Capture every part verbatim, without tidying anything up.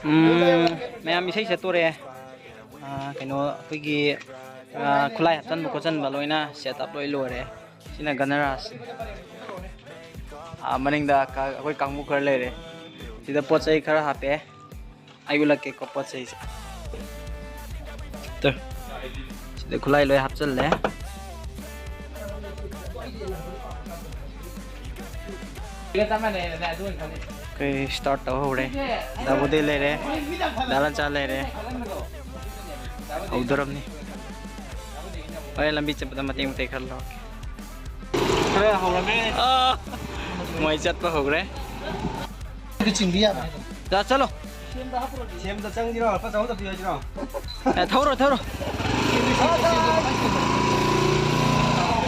ꯎꯝ, ꯃꯌꯥꯝ ꯏꯁꯩ ꯁꯛꯇꯣꯔꯦ꯫ ꯑꯥ, ꯀꯩꯅꯣ, ꯑꯩꯈꯣꯏꯒꯤ, ꯑꯥ, ꯈꯨꯠꯂꯥꯏ ꯍꯥꯞꯆꯟꯕ ꯈꯣꯠꯆꯟꯕ ꯂꯣꯏꯅ set up ꯂꯣꯏ ꯂꯣꯏꯔꯦ꯫ ꯁꯤꯅ ꯒꯅꯔꯥꯖ꯫ ꯑꯥ, ꯃꯅꯤꯡꯗ ꯀ-, ꯑꯩꯈꯣꯏ ꯀꯥꯡꯕꯨ ꯈꯔ ꯂꯩꯔꯦ꯫ ꯁꯤꯗ ꯄꯣꯠ ꯆꯩ ꯈꯔ ꯍꯥꯞꯄꯦ꯫ ꯑꯩ ꯎꯠꯂꯛꯀꯦꯀꯣ ꯄꯣꯠ ꯆꯩꯁꯦ꯫ ꯇꯨ꯫ ꯁꯤꯗ ꯈꯨꯠꯂꯥꯏ ꯂꯣꯏ ꯍꯥꯞꯆꯜꯂꯦ꯫ ꯑꯩꯈꯣꯏ start ꯇꯧꯍꯧꯔꯦ꯫ ꯗꯥꯕꯨꯗꯤ ꯂꯩꯔꯦ, ꯗꯥ ꯂꯟꯆꯥ ꯂꯩꯔꯦ꯫ ꯍꯧꯗꯣꯔꯝꯅꯤ꯫ ꯍꯣꯔꯦꯟ ꯂꯝꯕꯤ ꯆꯠꯄꯗ ꯃꯇꯦꯛ ꯃꯇꯦꯛ ꯈꯔ ꯂꯧꯔꯛꯀꯦ꯫ ꯈꯔ ꯍꯧꯔꯝꯃꯦ꯫ ꯑꯥ, ꯃꯣꯏ ꯆꯠꯄ ꯍꯧꯈ꯭ꯔꯦ꯫ ꯑꯗꯨ ꯆꯤꯡꯕꯤ ꯌꯥꯕ ꯍꯥꯏꯗꯣ꯫ ꯗꯥ, ꯆꯠꯂꯣ꯫ ꯁꯦꯝꯗ ꯆꯪꯁꯤꯔꯣ? ꯂꯨꯄꯥ ꯆꯍꯨꯝ ꯆꯠꯄꯤꯌꯨ ꯍꯥꯏꯁꯤꯔꯣ? ꯑꯦ, ꯊꯧꯔꯣ, ꯊꯧꯔꯣ꯫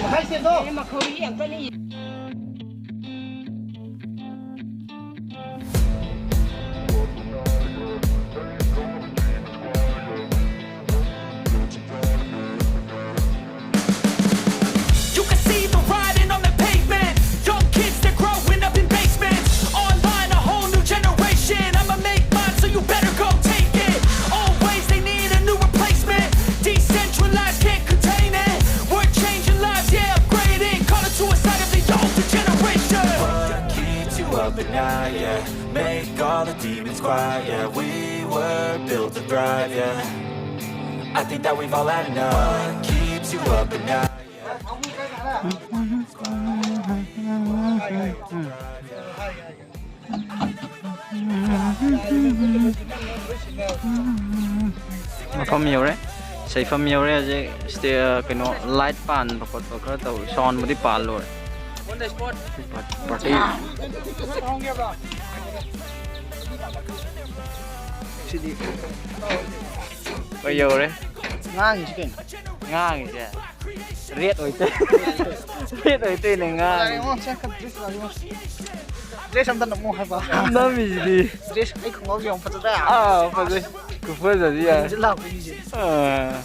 ꯃꯈꯥꯏ ꯁꯦꯝꯗꯣ꯫ You can see the writing on the pavement. Young kids, they're growing up in basements. Online, a whole new generation. I'ma make mine, so you better go take it. Always, they need a new replacement. Decentralized, can't contain it. We're changing lives, yeah, upgrading. Call it suicide of the older generation. What keeps you up at night, yeah? Make all the demons quiet, yeah. We were built to thrive, yeah. I think that we've all had enough. What keeps you up at night? ꯃꯐꯝ ꯌꯧꯔꯦ, ꯁꯩꯐꯝ ꯌꯧꯔꯦ꯫ ꯍꯧꯖꯤꯛ stay-, ꯀꯩꯅꯣ, light ꯄꯥꯟꯕ ꯈꯣꯠꯄ ꯈꯔ ꯇꯧꯔꯤ, soundꯕꯨꯗꯤ ꯄꯥꯜ ꯂꯣꯏꯔꯦ꯫ Party꯫ ꯁꯤꯗꯤ꯫ ꯍꯣꯏ, ꯌꯧꯔꯦ꯫ ꯉꯥꯡꯉꯤꯁꯤ ꯀꯩꯅꯣ? ꯉꯥꯡꯉꯤꯁꯦ red ꯑꯣꯏꯇꯣꯏ-, red ꯑꯣꯏꯇꯣꯏꯅꯦ ꯉꯥꯡꯉꯤꯁꯦ꯫ ꯌꯥꯔꯦꯉꯣ, ꯁꯦ, ꯈꯔ dress ꯂꯥꯛꯑꯣ꯫ Dress ꯑꯝꯇ ꯅꯝꯃꯣ ꯍꯥꯏꯕ꯫ ꯅꯝꯃꯤꯁꯤꯗꯤ꯫ Dress, ꯑꯩ ꯈꯣꯡꯒ꯭ꯔꯥꯎꯁꯦ ꯌꯥꯝ ꯐꯖꯗ꯭ꯔꯥ? ꯑꯥ, ꯐꯖꯩ꯫ ꯈꯨꯐꯖꯁꯤ ꯌꯥꯏ꯫ ꯍꯧꯖꯤꯛ ꯂꯥꯛꯄꯒꯤꯁꯦ꯫ ꯑꯥ꯫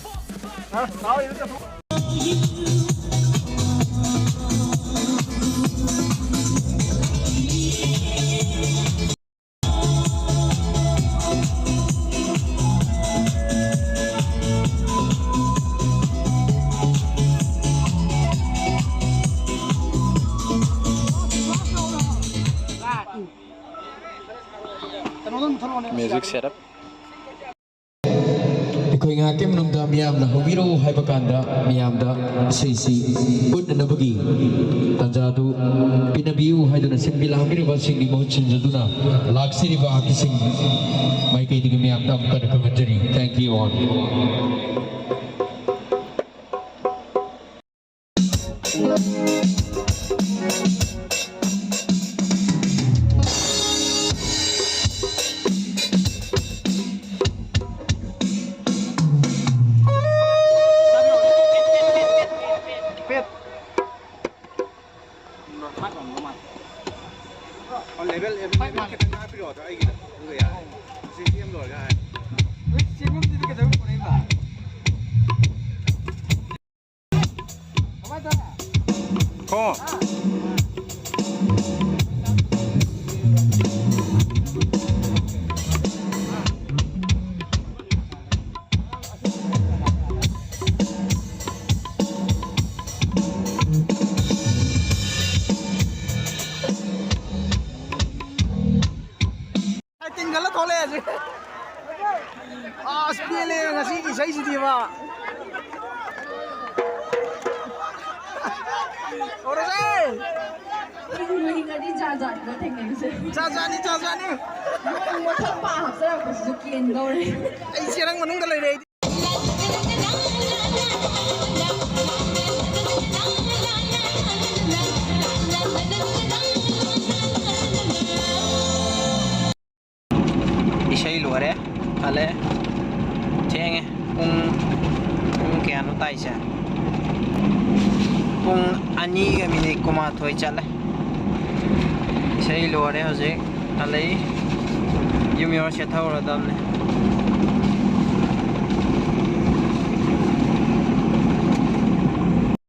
ꯍꯥ? ꯂꯥꯛꯑꯣ, ꯏꯔꯨꯖꯊꯣꯛꯑꯣ꯫ Music setup. ꯑꯩꯈꯣꯏ ꯉꯥꯏꯍꯥꯛꯀꯤ ꯃꯅꯨꯡꯗ ꯃꯤꯌꯥꯝꯅ ꯍꯧꯕꯤꯔꯛꯎ ꯍꯥꯏꯕ ꯀꯥꯟꯗ ꯃꯤꯌꯥꯝꯗ ꯏꯁꯩꯁꯤ ꯎꯠꯅꯅꯕꯒꯤ ꯇꯥꯟꯖꯥꯗꯨ ꯄꯤꯅꯕꯤꯌꯨ ꯍꯥꯏꯗꯨꯅ ꯁꯤꯟꯕꯤ ꯂꯥꯡꯕꯤꯔꯤꯕꯁꯤꯡꯒꯤ ꯃꯍꯨꯠ ꯁꯤꯟꯖꯗꯨꯅ ꯂꯥꯛꯆꯔꯤꯕ ꯑꯥꯔꯇꯤꯁꯁꯤꯡ ꯃꯥꯏꯀꯩꯗꯒꯤ ꯃꯤꯌꯥꯝꯗ ꯑꯃꯨꯛꯀ ꯍꯟꯅ ꯈꯪꯍꯟꯖꯔꯤ꯫ Thank you all. Level, level ꯈꯤꯇꯪ ꯍꯥꯞꯄꯤꯔꯛꯑꯣ ꯑꯗꯣ ꯑꯩꯒꯤꯗ꯫ ꯑꯗꯨꯒ ꯌꯥꯔꯦ꯫ ꯁꯤ ꯁꯦꯝ ꯂꯣꯏꯔꯒ ꯍꯥꯏ꯫ ꯁꯦꯝꯐꯝꯗꯨꯗꯤ ꯀꯩꯗꯧꯕꯩ ꯄꯨꯔꯛꯏꯕ? ꯀꯃꯥꯏ ꯇꯧꯔꯦ? ꯀꯣ꯫ ꯇꯤꯡꯒꯜꯂ ꯊꯣꯛꯂꯛꯑꯦ ꯍꯧꯖꯤꯛ꯫ ꯑꯁ, ꯄꯦꯜꯂꯦ ꯉꯁꯤꯒꯤ ꯏꯁꯩꯁꯤꯗꯤꯕ꯫ ꯍꯧꯔꯁꯦ꯫ ꯑꯩꯗꯤ ꯅꯣꯏ ꯉꯥꯔꯤ ꯖꯥꯠ ꯖꯥꯠꯅꯤꯀꯣ ꯊꯦꯡꯅꯩꯁꯦ꯫ ꯖꯥꯠ ꯖꯥꯠꯅꯤ, ꯖꯥꯠ ꯖꯥꯠꯅꯤ꯫ ꯃꯣꯏ ꯃꯊꯛ ꯄꯥ ꯍꯥꯞꯆꯔꯛꯄꯁꯤꯁꯨ ꯀꯦꯟꯗꯧꯔꯦ꯫ ꯑꯩ ꯆꯦꯔꯪ ꯃꯅꯨꯡꯗ ꯂꯩꯔꯦ ꯑꯩꯗꯤ꯫ ꯏꯁꯩ ꯂꯣꯏꯔꯦ, ꯍꯜꯂꯛꯑꯦ꯫ ꯊꯦꯡꯉꯦ꯫ ꯄꯨꯡ, ꯄꯨꯡ ꯀꯌꯥꯅꯣ ꯇꯥꯏꯁꯦ? ꯄꯨꯡ ꯑꯅꯤꯒ ꯃꯤꯅꯤꯠ ꯀꯨꯟꯃꯥꯊꯣꯏ ꯆꯠꯂꯦ꯫ ꯏꯁꯩ ꯂꯣꯏꯔꯦ ꯍꯧꯖꯤꯛ꯫ ꯍꯜꯂꯛꯏ꯫ ꯌꯨꯝ ꯌꯧꯔ ꯁꯦꯠꯊꯧꯔꯗꯕꯅꯦ꯫